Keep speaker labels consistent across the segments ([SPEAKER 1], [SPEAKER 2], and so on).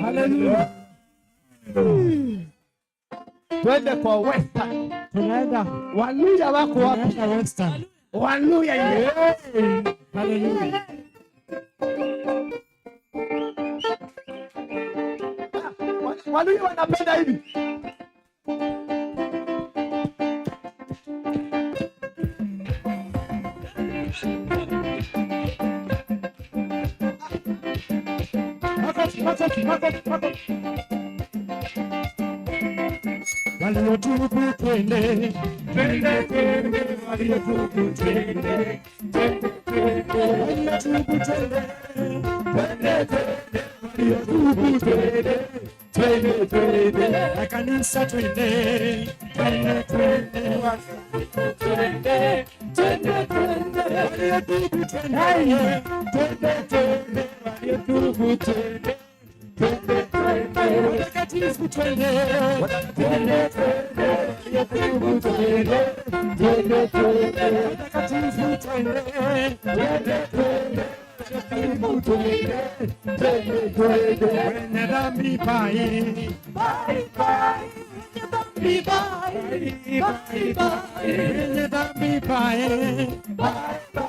[SPEAKER 1] Hallelujah.
[SPEAKER 2] Twende kwa Western.
[SPEAKER 1] Tunaenda
[SPEAKER 2] Waluya wako wapi?
[SPEAKER 1] tunaenda Western.
[SPEAKER 2] Waluya yeah.
[SPEAKER 1] Hallelujah.
[SPEAKER 2] Waluya wanapenda hivi.
[SPEAKER 1] Makofi, makofi, makofi, makofi. Waliotubu twende, twende, twende, waliotubu twende, twende, twende, waliotubu twende, twende, twende, waliotubu twende, twende, twende, na kanisa twende, twende, twende, twende, twende, twende, waliotubu twende, twende, twende, waliotubu twende, twende, twende, watakatifu twende, twende, twende, waliotubu twende, twende, twende, watakatifu twende, twende, twende, waliotubu twende, twende, twende, wenye dhambi bye, bye, bye, wenye dhambi bye, bye, bye, wenye dhambi bye, bye, bye.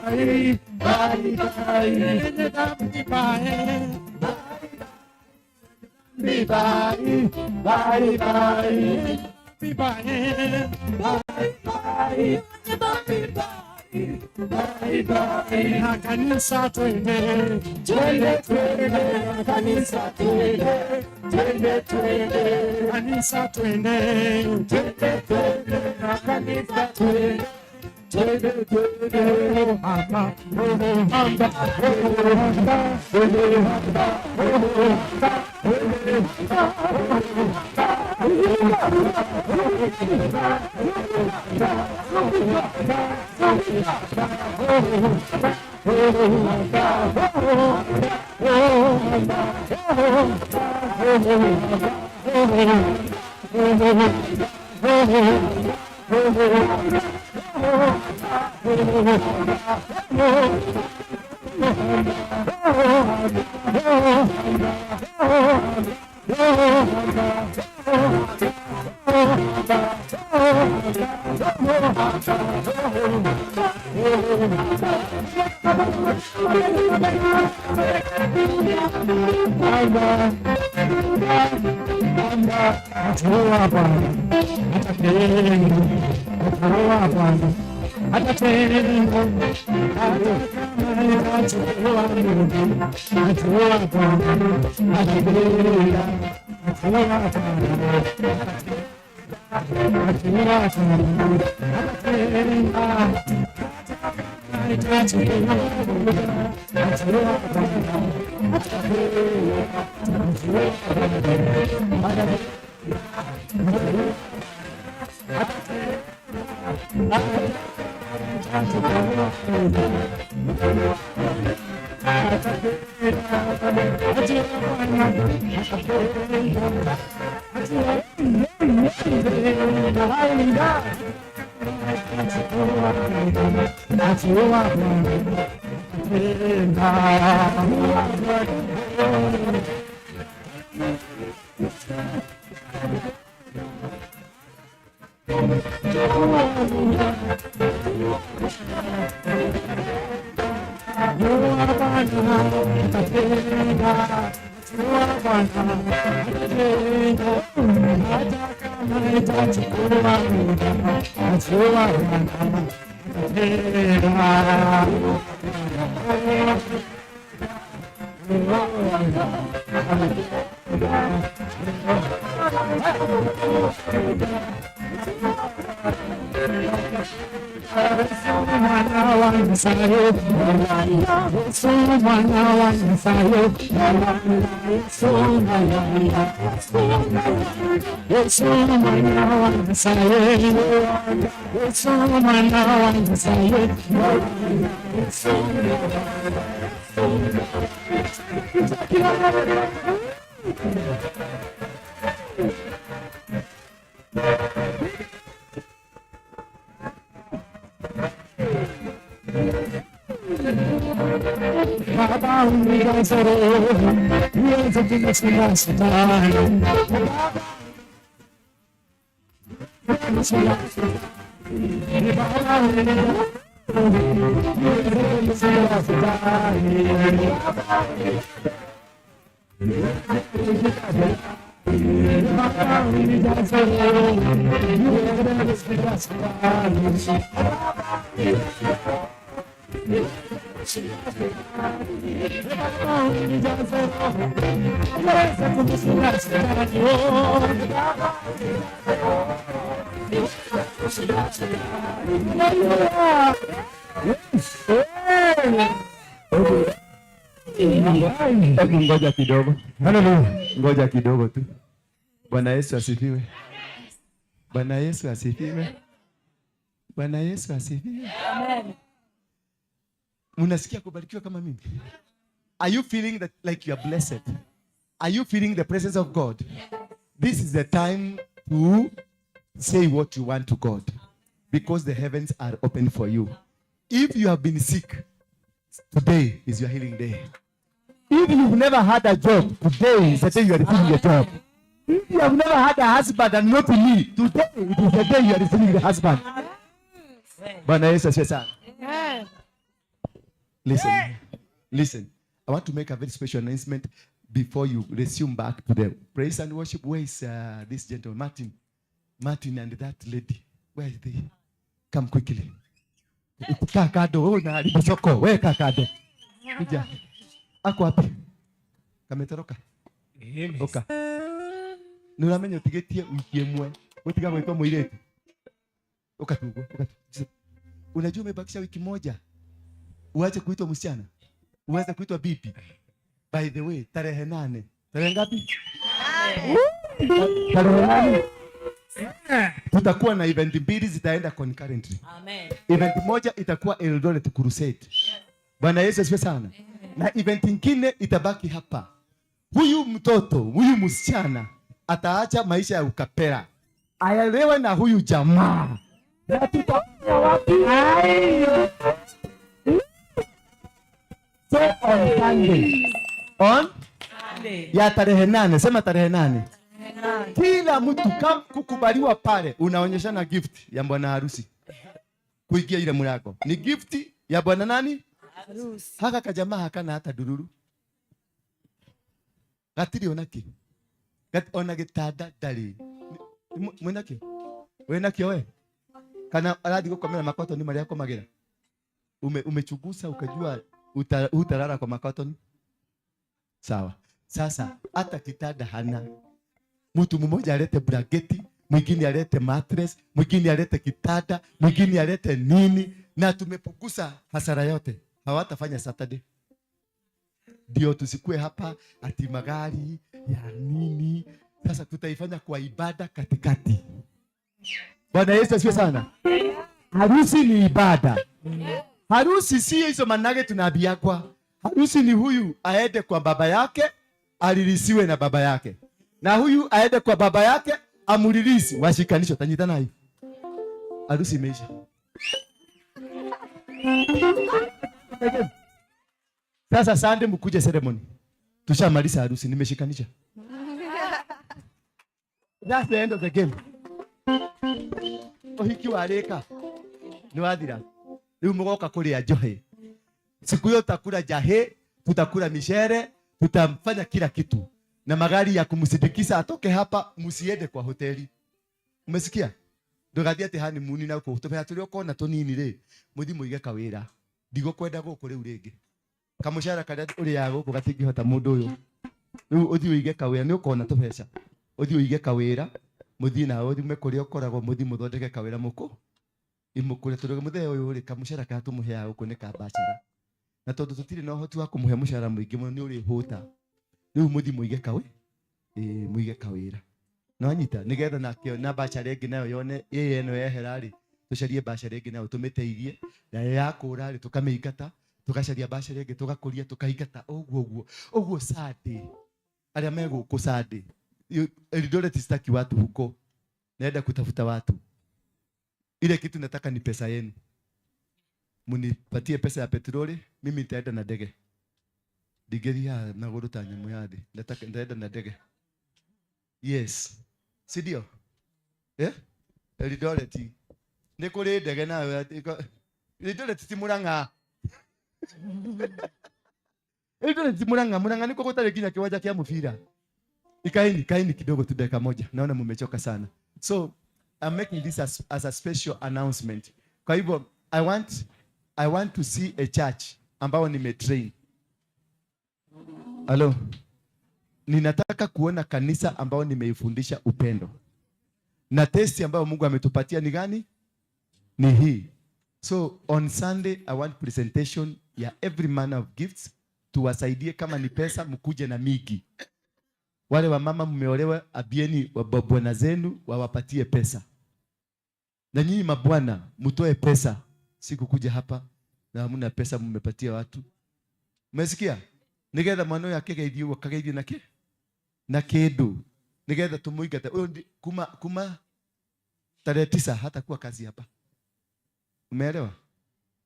[SPEAKER 1] Bye, bye, bye, wenye dhambi bye, bye, bye, bye, bye, bye, bye, bye, bye, na kanisa twende, twende, twende, na kanisa twende, twende, twende, kanisa twende, twende, twende, na kanisa twende. Twende, twende, mama, mama, mama, Baba unijaze Roho, niweze kumshinda shetani. Oh, Baba unijaze Roho, niweze kumshinda shetani. Haleluya. Yes.
[SPEAKER 2] Hebu ngoja kidogo.
[SPEAKER 1] Haleluya.
[SPEAKER 2] Ngoja kidogo tu. Bwana Yesu asifiwe. Bwana Yesu asifiwe. Bwana Yesu asifiwe.
[SPEAKER 3] Amen.
[SPEAKER 2] Mnasikia kubarikiwa kama mimi? Are you feeling that like you are blessed? Are you feeling the presence of God? This is the time to say what you want to God, because the heavens are open for you. If you have been sick, today is your healing day. If you've never had a job, today is the day you are receiving a job. If you have never had a husband and not me, today it is the day you are receiving the husband. Bwana Yesu asifiwe sana.
[SPEAKER 3] Amen.
[SPEAKER 2] Listen, listen. I want to make a very special announcement before you resume back to the praise and worship. Where is this gentleman, Martin? Martin and that lady. Where is they? Come quickly. Kaa kando, wewe unaharibu soko. Wewe kaa kando. Kuja. Ako wapi? Kametoroka. Oka. Nĩ ũramenya ũtigĩtie wiki ĩmwe gũtiga gwĩtwo mũirĩtu. Ũka tu ũguo, ũka tu. Unajua umebakisha wiki moja uache kuitwa msichana, uanze kuitwa bibi. By the way, tarehe 8. Tarehe ngapi? Tarehe 8. Tutakuwa na event mbili zitaenda concurrently.
[SPEAKER 3] Amen.
[SPEAKER 2] Event moja itakuwa Eldoret Crusade. Bwana Yesu asifiwe sana. Na event nyingine itabaki hapa. Huyu mtoto, huyu msichana ataacha maisha ya ukapera, aelewe na huyu jamaa. Na tutafanya wapi? So on Sunday, on ya tarehe 8, sema tarehe 8. Kila mtu kama kukubaliwa pale, unaonyeshana gift ya bwana harusi. Kuingia ile mlango. Ni gift ya bwana nani?
[SPEAKER 3] Harusi.
[SPEAKER 2] Haka kajamaa hakana hata dururu. Gatiri onaki. Ona gitanda ndari. Mwinakio? Winakio we? Kana arathi gukomera makotoni maria akomagira? Umechugusa ukajua utalala kwa makotoni? Sawa. Sasa hata kitanda hana. Mtu mmoja alete blanketi, mwingine alete mattress, mwingine alete kitanda, mwingine alete nini, na tumepunguza hasara yote. Hawatafanya Saturday. Ndio tusikue hapa ati magari ya nini. Sasa tutaifanya kwa ibada katikati. Bwana Yesu asifiwe sana. Harusi ni ibada. Harusi si hizo manage tunaambiagwa. Harusi ni huyu aende kwa baba yake, alilisiwe na baba yake. Na huyu aende kwa baba yake, amulilisi, washikanishwe, tanyitana hivi. Harusi imeisha. Sasa Sunday mkuje ceremony. Tushamaliza harusi, nimeshikanisha. That's the end of the game. Uhiki warĩka. Nĩ wathira. Rĩu mũgoka kũrĩa njohĩ. Siku hiyo tutakula njahi, tutakula michere, tutamfanya kila kitu. Na magari ya kumsindikiza atoke hapa, msiende kwa hoteli. Umesikia? Ndũgathiĩ atĩ honeymoon na kũu. Tũbeha tũrĩa ũkona tũnini rĩ, mũthiĩ mũige kawĩra. Ndigũkwenda gũkũ rĩu rĩngĩ. Kamũcara karĩa ũrĩaga gũkũ gatingĩhota mũndũ ũyũ. Rĩu ũthiĩ ũige kawĩra, nĩ ũkona tũbeca. Ũthiĩ ũige kawĩra, mũthiĩ nawe ũthiĩ kũrĩa ũkoragwo, mũthiĩ mũthondeke kawĩra mũkũ. Imũkũre tondũ mũthee ũyũ rĩ, kamũcara karĩa tũmũheaga gũkũ nĩ ka bachelor. Na tondũ tũtirĩ na ũhoti wa kũmũhe mũcara mũingĩ mũno, nĩ ũrĩhũta. Rĩu mũthiĩ mũige kawe, ĩĩ, mũige kawĩra. Nĩwanyita? Nĩgetha nake na bachelor ĩngĩ nayo yone, ĩĩ ĩno yehera rĩ, tũcarie bachelor ĩngĩ nayo tũmĩteithie, nayo yakũra rĩ, tũkamĩingata, tũgacaria bachelor ĩngĩ, tũgakũria, tũkaingata, ũguo ũguo. Ũguo Sunday, arĩa me gũkũ Sunday, Eldoret sitaki watu huko. Naenda kutafuta watu. Ile kitu nataka ni pesa yenu. Munipatie pesa ya petroli, mimi nitaenda na ndege. Ndingĩthiĩ na magũrũ ta nyamũ ya thĩ. Nataka nitaenda na ndege. Yes. Si ndio? Eldoret. Nĩ kũrĩ ndege nayo. Eldoret ti Murang'a. Eldoret ti Murang'a. Murang'a nĩkuo gũtarĩ nginya kĩwanja kĩa mũbira. Ikaeni, kaeni kidogo tu dakika moja. Naona mmechoka sana. So, I'm making this as a special announcement. Kwa hivyo, I want to see a church ambao nimetrain. Halo. Ninataka kuona kanisa ambao nimeifundisha upendo. Na testi ambayo Mungu ametupatia ni gani? Ni hii. So on Sunday I want presentation ya every manner of gifts, tuwasaidie. Kama ni pesa, mkuje na migi. Wale wamama mmeolewa, ambieni bwana zenu wawapatie pesa. Na nyinyi mabwana mtoe pesa. Sikukuja hapa na hamna pesa mmepatia watu. Umesikia? Nigetha mwana ũyũ akĩgeithio, akageithio na kĩ? Na kĩndũ. Nigetha tumuingate. Ũyũ kuma tarehe 9 hatakuwa kazi hapa. Umeelewa?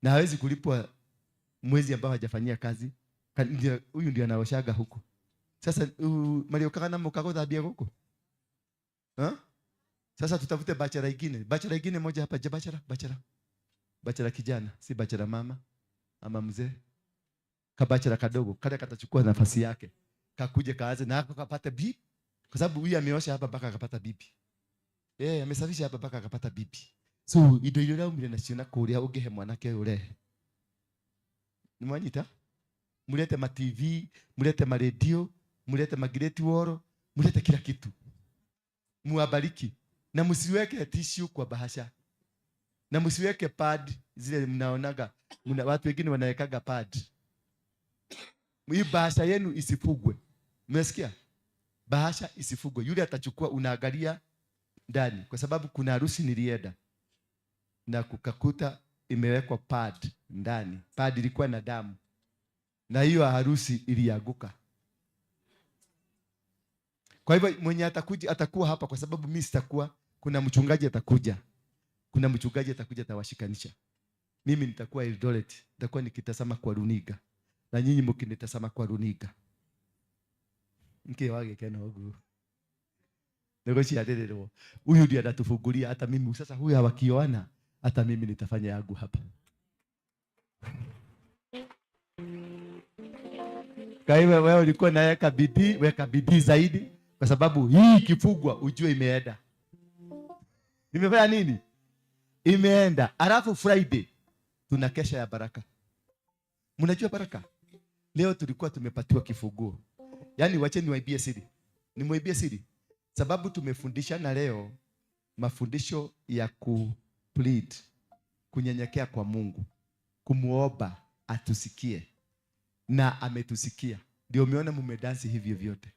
[SPEAKER 2] Na hawezi kulipwa mwezi ambao hajafanyia kazi. Huyu ndiye anaoshaga huku. Sasa mariokaga na mukaguthambia guku. Ha? Sasa tutafute bachara ingine. Bachara ingine moja hapa. Je, bachara, bachara. Bachara kijana, si bachara mama ama mzee. Kabachara kadogo, kale katachukua nafasi yake. Kakuje kaanze na hapo kapate bibi. Kwa sababu huyu ameosha hapa mpaka akapata bibi. Amesafisha hapa mpaka akapata bibi. So indo iria uraumire nacio na kuria ungihe mwanake urehe. Nimwanyita? Mulete ma TV, mulete ma radio, mulete ma Great Wall, mulete kila kitu. Muwabariki. Na msiweke tissue kwa bahasha. Na msiweke pad zile mnaonaga. Watu wengine wanawekaga pad. Hii bahasha yenu isifugwe. Umesikia? Bahasha isifugwe. Yule atachukua, unaangalia ndani. Kwa sababu kuna harusi nilienda na kukakuta imewekwa pad ndani. Pad ilikuwa na damu. Na hiyo harusi ilianguka. Kwa hivyo mwenye atakuja atakuwa hapa, kwa sababu mimi sitakuwa. Kuna mchungaji atakuja. Kuna mchungaji atakuja atawashikanisha. Mimi nitakuwa Eldoret, nitakuwa nikitazama kwa runiga. Na nyinyi mkinitazama kwa runiga. Mke wage kena ogu. Negociarererwo. Huyu ndiye atatufungulia hata mimi sasa, huyu hawakioana, hata mimi nitafanya yangu hapa. Kwa hivyo wewe ulikuwa unaweka bidii, weka bidii zaidi, kwa sababu hii ikifungwa ujue imeenda. Imefanya nini? Imeenda. Alafu Friday tuna kesha ya baraka. Mnajua baraka? Leo tulikuwa tumepatiwa kifunguo. Yaani wache niwaibie siri. Nimwaibie siri. Sababu tumefundishana leo mafundisho ya ku plead, kunyenyekea kwa Mungu, kumuomba atusikie. Na ametusikia. Ndio umeona mumedansi hivyo vyote.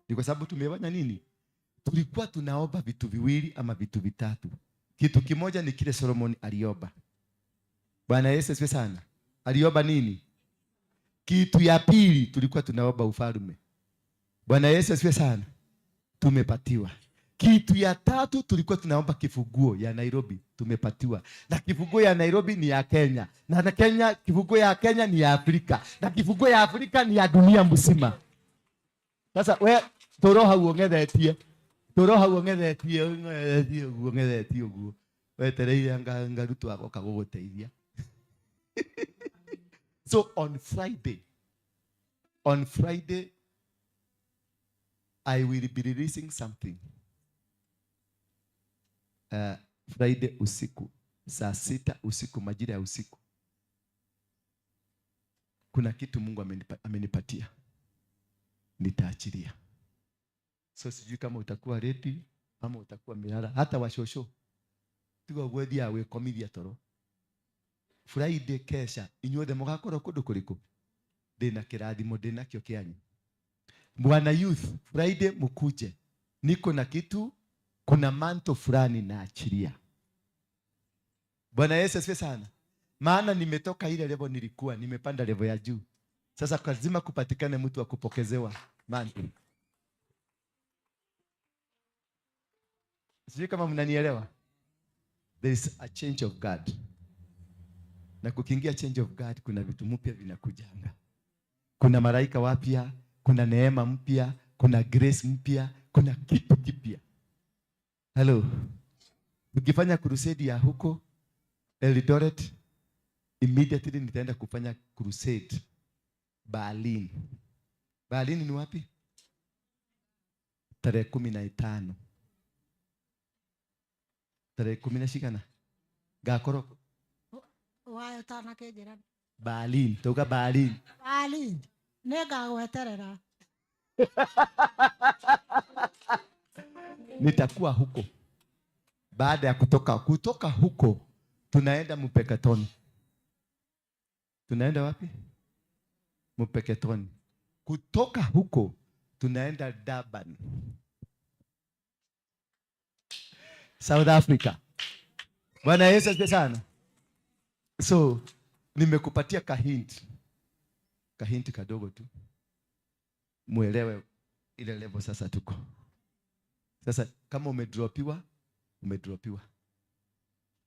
[SPEAKER 2] Ni kwa sababu tumefanya nini? Tulikuwa tunaomba vitu viwili ama vitu vitatu. Kitu kimoja ni kile Solomon aliomba. Bwana Yesu asifiwe sana. Aliomba nini? Kitu ya pili tulikuwa tunaomba ufalme. Bwana Yesu asifiwe sana. Tumepatiwa. Kitu ya tatu tulikuwa tunaomba kifunguo ya Nairobi, tumepatiwa. Na kifunguo ya Nairobi ni ya Kenya. Na Kenya, kifunguo ya Kenya ni ya Afrika. Na kifunguo ya Afrika ni ya dunia mzima. Sasa we toro uongethetie. Toro uongethetie, uongethetie, uongethetie uguo. Wetereire ngarutwo agoka gũgũteithia. So on Friday I will be releasing something. Friday usiku, saa 6 usiku, majira ya usiku. Kuna kitu Mungu amenipatia. Nitaachilia. So sijui kama utakuwa ready ama utakuwa milala. Hata washosho. Tigo gwethia wikomithia toro. Friday kesha inyuothe mugakorwo kundu kuriku? Ndina kirathimo ndinakio kianyu. Bwana youth, Friday mukuje. Niko na kitu, kuna manto fulani naachilia. Bwana Yesu asifiwe sana. Maana nimetoka ile level nilikuwa, nimepanda level ya juu. Sasa lazima kupatikane mtu wa kupokezewa manto. Sijui kama mnanielewa. There is a change of God. Na kukiingia change of God kuna vitu mpya vinakujanga. Kuna malaika wapya, kuna neema mpya, kuna grace mpya, kuna kitu kipya. Hello. Tukifanya crusade ya huko Eldoret, immediately nitaenda kufanya crusade Berlin. Berlin ni wapi? Tarehe 15. Tarehe 10 na cigana? Gakorwo
[SPEAKER 1] Wayo tana kenjera.
[SPEAKER 2] Berlin. Toka Berlin.
[SPEAKER 1] Berlin. Nĩngagweterera.
[SPEAKER 2] Nitakuwa huko. Baada ya kutoka huko tunaenda Mpeketoni. Tunaenda wapi? Mpeketoni. Kutoka huko tunaenda Durban, South Africa. Bwana Yesu asifiwe sana. So nimekupatia kahint. Kahint kadogo tu. Muelewe ile level sasa tuko. Sasa kama umedropiwa, umedropiwa.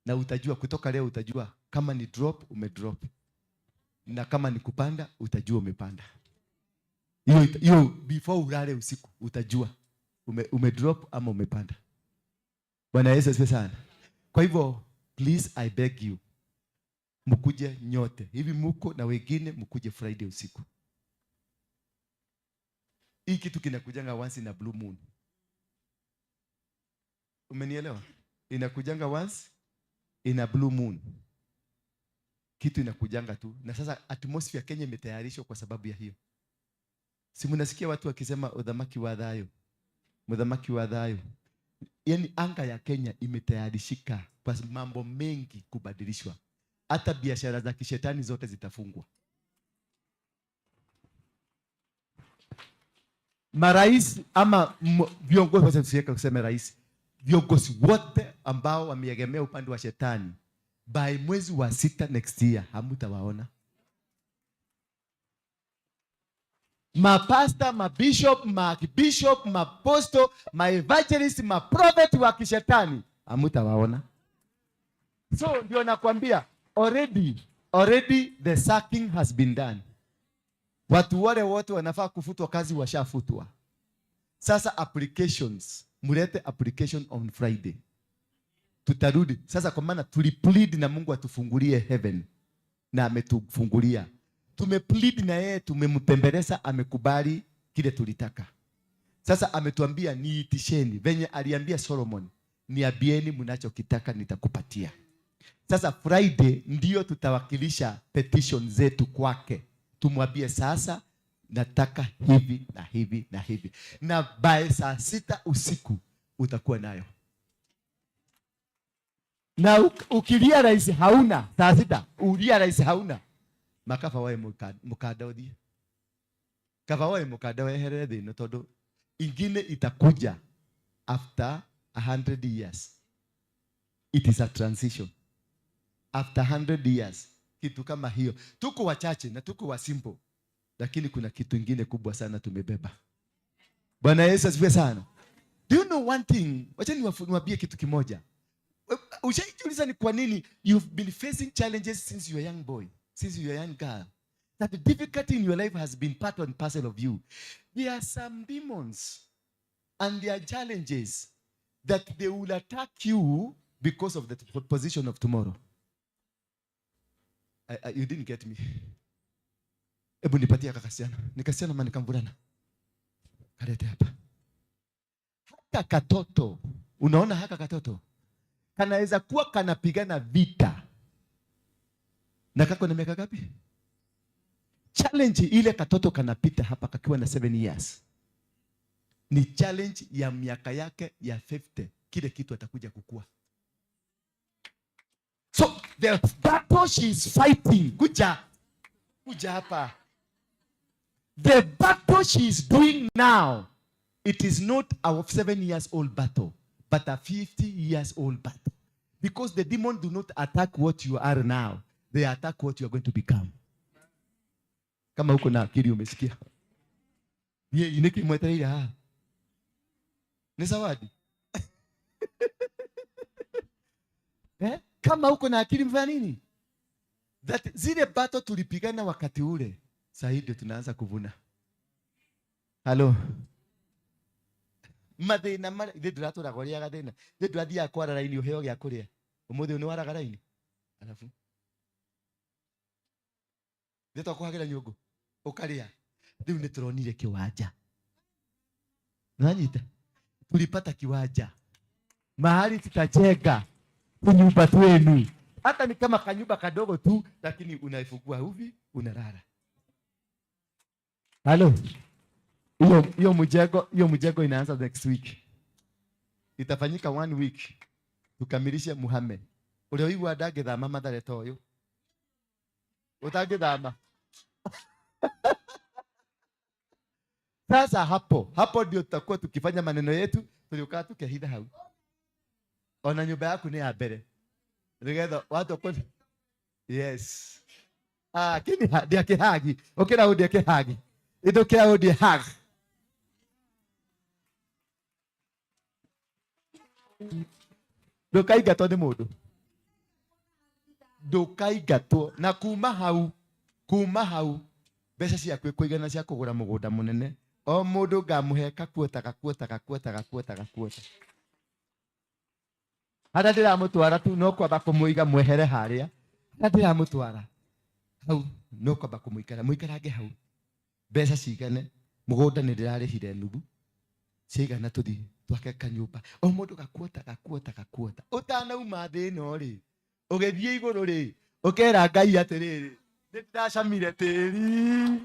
[SPEAKER 2] Na utajua kutoka leo, utajua kama ni drop, umedrop. Na kama ni kupanda, utajua umepanda. Hiyo before ulale usiku utajua umedrop ama umepanda. Bwana Yesu asifiwe sana. Kwa hivyo please I beg you, mkuje nyote. Hivi muko na wengine mkuje Friday usiku. Hii kitu kinakujanga once in a blue moon. Umenielewa? Inakujanga once in a blue moon. Kitu inakujanga tu. Na sasa atmosphere Kenya imetayarishwa kwa sababu ya hiyo. Si mnasikia watu wakisema uthamaki wa thayo? Muthamaki wa thayo. Yaani anga ya Kenya imetayarishika kwa mambo mengi kubadilishwa. Hata biashara za kishetani zote zitafungwa. Marais ama viongozi, wacha tusiweke kusema rais, viongozi wote ambao wameegemea upande wa shetani, by mwezi wa 6 next year hamutawaona. Mapasta, mabishop, maarchbishop, maposto, maevangelist, maprophet wa kishetani hamutawaona. So ndio nakwambia already the sacking has been done. Watu wale wote wanafaa kufutwa kazi washafutwa. Sasa applications, mulete application on Friday. Tutarudi. Sasa kwa maana tuliplead na Mungu atufungulie heaven na ametufungulia. Tumeplead na yeye, tumempembeleza, amekubali kile tulitaka. Sasa ametuambia niitisheni, venye aliambia Solomon, niambieni mnachokitaka nitakupatia. Sasa Friday ndio tutawakilisha petition zetu kwake. Tumwambie sasa nataka hivi na hivi na hivi. Na by saa 6 usiku utakuwa nayo. Na ukilia rais hauna saa 6, ulia rais hauna. Makaba wae mukanda uthie. Kaba wae mukanda weherere thĩ ĩno tondũ ingine itakuja after 100 years. It is a transition. After 100 years, kitu kama hiyo. Tuko wachache na tuko wa simple, lakini kuna kitu ingine kubwa sana tumebeba. Bwana Yesu asifiwe sana. Do you know one thing? Wacha niwaambie kitu kimoja. Ushajiuliza ni kwa nini you've been facing challenges since you were a young boy, since you were a young girl? That the difficulty in your life has been part and parcel of you. There are some demons and there are challenges that they will attack you because of the position of tomorrow. You didn't get me. Ebu nipatie kakasiana. Nikasiana ama nikamvulana? Kalete hapa. Hata katoto. Unaona haka katoto? Kanaweza kuwa kanapigana vita. Na kako na miaka ngapi? Challenge ile katoto kanapita hapa kakiwa na 7 years. Ni challenge ya miaka yake ya 50. Kile kitu atakuja kukua. So the battle she is fighting, kuja, kuja hapa. The battle she is doing now, it is not our 7 years old battle, but a 50 years old battle. Because the demon do not attack what you are now. They attack what you are going to become. Kama uko na akili umesikia. Ye, ineki mwetereire haha. Ni zawadi. Eh? Kama uko na akili mfanya nini? That zile battle tulipigana wakati ule, sasa ndio tunaanza kuvuna. Hello. Mathĩna marĩa ithuĩ ndũratũraga ũrĩaga thĩna. Ithuĩ ndũrathiaga kwara raini ũheo gĩa kũrĩa. Ũmũthĩ ũyũ nĩ waraga raini. Alafu ithuĩ twakũhagĩra nyũngũ ũkarĩa. Rĩu nĩ tũronire kĩwanja. Nĩwanyita? Tulipata kiwanja. Mahali tutajenga tunyumba twenu. Hata ni kama kanyumba kadogo tu, lakini unaifungua hivi unalala. Halo. Hiyo mjengo inaanza next week. Itafanyika 1 week. Tukamilishe muhame. Uria uigua ndangĩthama Mathare ta ũyũ. Ũtangĩthama. Sasa hapo ndio tutakuwa tukifanya maneno yetu, tulikaa tukihitha hau. Ona nyumba yaku ni ya mbere. Nigetha watu wako. Yes. Ah, kini ndia kihagi. Ukira undia kihagi. Idukira undia hag. Ndũkaingatwo nĩ mũndũ. Ndũkaingatwo. Na kuma hau mbeca ciaku ĩkũigana cia kũgũra mũgũnda mũnene. O mũndũ ngamũhe kakuota, kakuota, kakuota, kakuota, kakuota. Harĩa ndĩramũtwara tu no kwamba kũmũiga mwehere harĩa. Harĩa ndĩramũtwara hau no kwamba kũmũikara, mũikarange hau. Mbeca cigane, mũgũnda nĩ ndĩrarĩhire nuthu. Cigana tũthiĩ twake kanyũmba. O mũndũ gakuota, gakuota, gakuota. Ũtanauma thĩ ĩno rĩ, ũgĩthiĩ igũrũ rĩ, ũkera Ngai atĩrĩrĩ, nĩ ndĩracamire tĩri.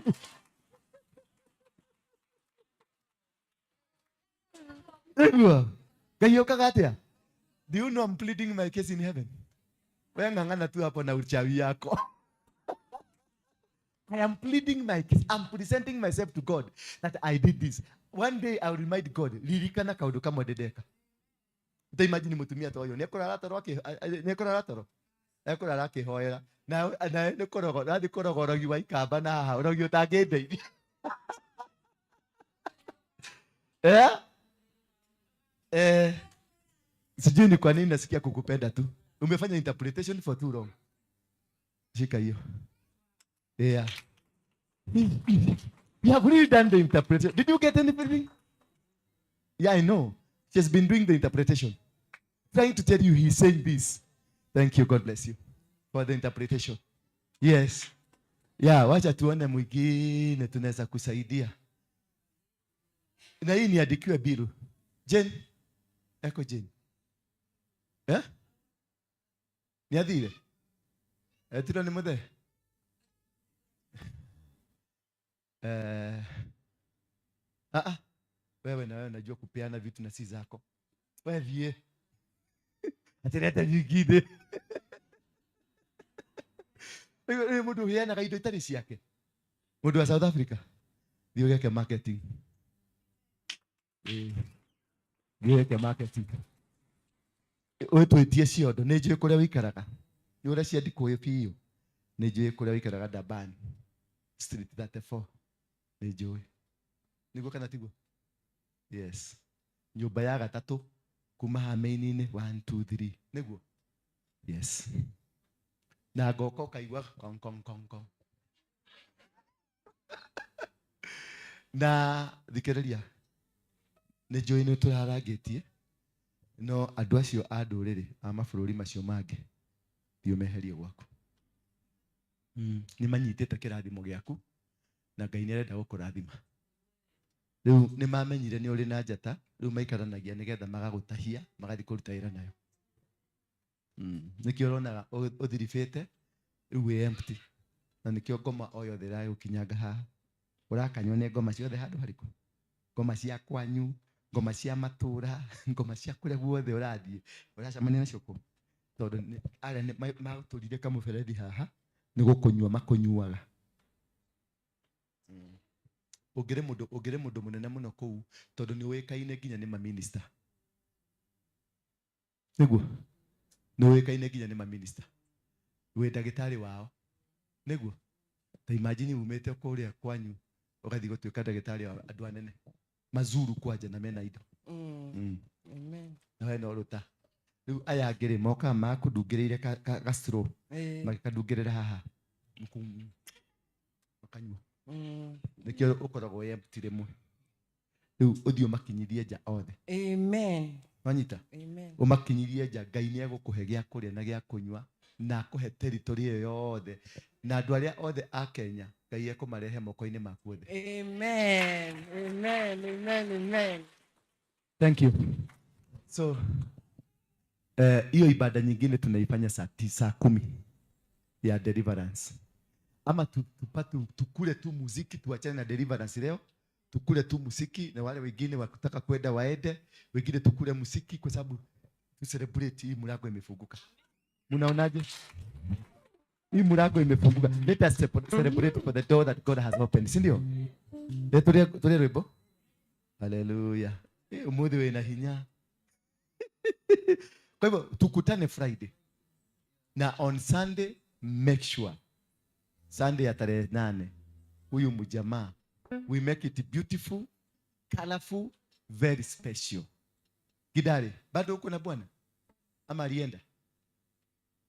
[SPEAKER 2] Nĩguo. Ngai ũkaga atĩa? Do you know I'm pleading my case in heaven? We ng'ang'ana tu hapo na uchawi yako. I am pleading my case. I'm presenting myself to God that I did this. One day I will remind God, ririkana kaundu kamwe ndendeka. Ta imagine mutumia ta ũyũ, nĩekũrara toro nĩekũrara toro? Ekũrara akĩhoera. Na nĩ kũrogo, nathiĩ kũroga ũrogi wa ikamba na haha, ũrogi ũtangĩndeithia. Sijui ni kwa nini nasikia kukupenda tu. Umefanya interpretation for too long. Shika hiyo. Yeah. You have really done the interpretation. Did you get anything? Yeah, I know. She has been doing the interpretation. Trying to tell you he's saying this. Thank you. God bless you for the interpretation. Yes. Yeah, wacha tuone mwingine tunaweza kusaidia. Na hii niandikiwe bill. Jane. Eko Jane. Eh? Ni athire? Etiro ni muthe? Wewe na wewe unajua kupeana vitu na si zako. Wewe vie. Atirete nyingine. Wewe mundu uheanaga indo itarĩ ciake. Mundu wa South Africa. Thiĩ ũgeke marketing. Thiĩ ũgeke marketing. Ũtwĩtie ciondo, nĩ njũĩ kũrĩa ũikaraga. Nĩ ũrĩa cia ndikũĩ biũ. Nĩ njũĩ kũrĩa ũikaraga Durban. Street 34. Nĩ njũĩ. Nĩguo kana tiguo? Yes. Nyũmba ya gatatũ kuma haha main-inĩ, 1, 2, 3. Nĩguo? Yes. Na ngoka ũkaigua kong, kong, kong, kong. Na thikĩrĩria, nĩ njũĩ nĩ tũrarangĩtie, no andũ acio a ndũrĩrĩ a mabũrũri macio mangĩ, thiĩ ũmeherie gwaku. Nĩ manyitĩte kĩrathimo gĩaku, na Ngai nĩ arenda gũkũrathima. Rĩu nĩ mamenyire nĩ ũrĩ na njata, rĩu maikaranagia nĩgetha magagũtahia, magathiĩ kũruta wĩra nayo. Nĩkĩo ũronaga ũthiribĩte, rĩu wĩ empty. Na nĩkĩo ngoma o yothe ĩragũkinyanga haha. Ũrakanywo nĩ ngoma ciothe handũ harĩkũ? Ngoma cia kwanyu, ngoma cia matũra, ngoma cia kũrĩa guothe ũrathiĩ. Ũracemania nacio kũ? Tondũ arĩa nĩ matũrire kamũberethi haha, nĩ gũkũnyua makũnyuaga. Ũngĩrĩ mũndũ mũnene mũno kũu, tondũ nĩ ũĩkaine nginya nĩ maminista. Nĩguo? Nĩ ũĩkaine nginya nĩ maminista. Wĩ ndagĩtarĩ wao. Nĩguo? Ta imagine umĩte kũrĩa kwanyu, ũgathiĩ gũtuĩka ndagĩtarĩ wa andũ anene. Mazuru kwanja na mena indo.
[SPEAKER 1] Amen.
[SPEAKER 2] Na we no rũta. Rĩu aya angĩ rĩ, mokaga makũndungĩrĩire ka straw. Magĩkandungĩrĩra haha. Makanyua. Nĩkĩo ũkoragwo wĩ empty rĩmwe. Rĩu ũthiĩ ũmakinyithie nja othe.
[SPEAKER 1] Amen.
[SPEAKER 2] Wanyita?
[SPEAKER 1] Amen.
[SPEAKER 2] Ũmakinyithie nja, Ngai nĩ egũkũhe gĩa kũrĩa na gĩa kũnyua, na akũhe territory ĩyo yothe. Na andũ arĩa othe a Kenya, Ngai ekũmarehe moko-inĩ maku othe.
[SPEAKER 1] Amen. Amen. Amen. Amen.
[SPEAKER 2] Thank you. So, Hiyo ibada nyingine tunaifanya saa 9, 10 ya deliverance. Ama tupate tukule tu muziki, tuachane na deliverance leo. Tukule tu muziki na wale wengine wakitaka kwenda waende, wengine tukule muziki kwa sababu tu celebrate hii mlango imefunguka. Mnaonaje? Hii mlango imefunguka. Let us celebrate for the door that God has opened. Si ndio? Tulie rwimbo. Hallelujah. Umuthi wina hinya. Kwa hivyo tukutane Friday. Na on Sunday make sure Sunday ya tarehe 8 huyu mjamaa we make it beautiful, colorful, very special. Gidare, bado uko na bwana? Ama alienda?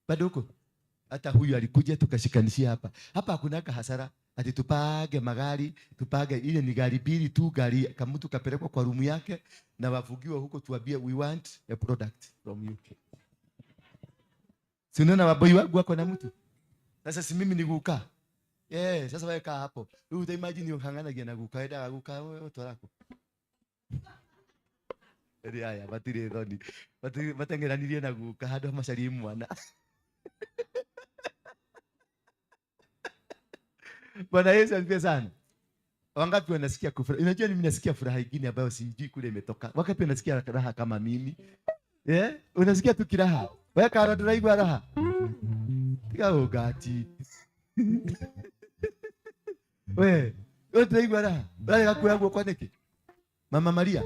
[SPEAKER 2] Bado uko? Hata huyu alikuja tukashikanishia hapa. Hapa hakuna hasara. Ati tupage magari, tupage ile ni gari mbili tu, gari kama mtu kapelekwa kwa rumu yake na wafugiwa huko, tuambie we want a product from you. Si unaona waboi wangu wako na mtu? Sasa si mimi ni guka. Eh, sasa wewe kaa hapo. Rĩu uta imagine ũhang'anagia na guka, endaga guka wewe ũtwarako. Ĩrĩ aya matirĩ thoni. Mateng'eranirie na guka handũ macarie mwana. Bwana Yesu asifiwe sana. Wangapi wanasikia kufurahi? Unajua mimi nasikia furaha nyingine ambayo sijui kule imetoka. Wangapi wanasikia raha kama mimi? Eh? Unasikia tu kiraha. Wewe karo ndũraigua raha? Tiga ũgati. We, wewe ndũraigua raha? Ũrarega kuoya guoko nĩkĩ? Mama Maria.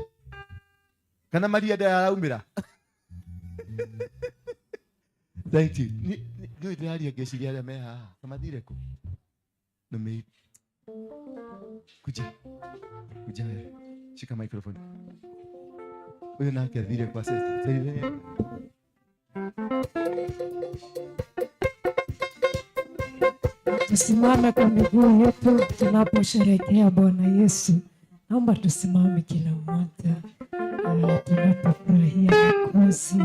[SPEAKER 2] Kana Maria ndaraumĩra? Thank you. Ni ndĩraria ngĩciria arĩa me haha. Kamathire kũ? Nime kuja. Kuja wewe. Shika microphone. Huyo nake athire kwa sasa.
[SPEAKER 1] Tusimame kwa miguu yetu tunaposherehekea Bwana Yesu. Naomba tusimame kila mmoja, tunapofurahia Mwokozi.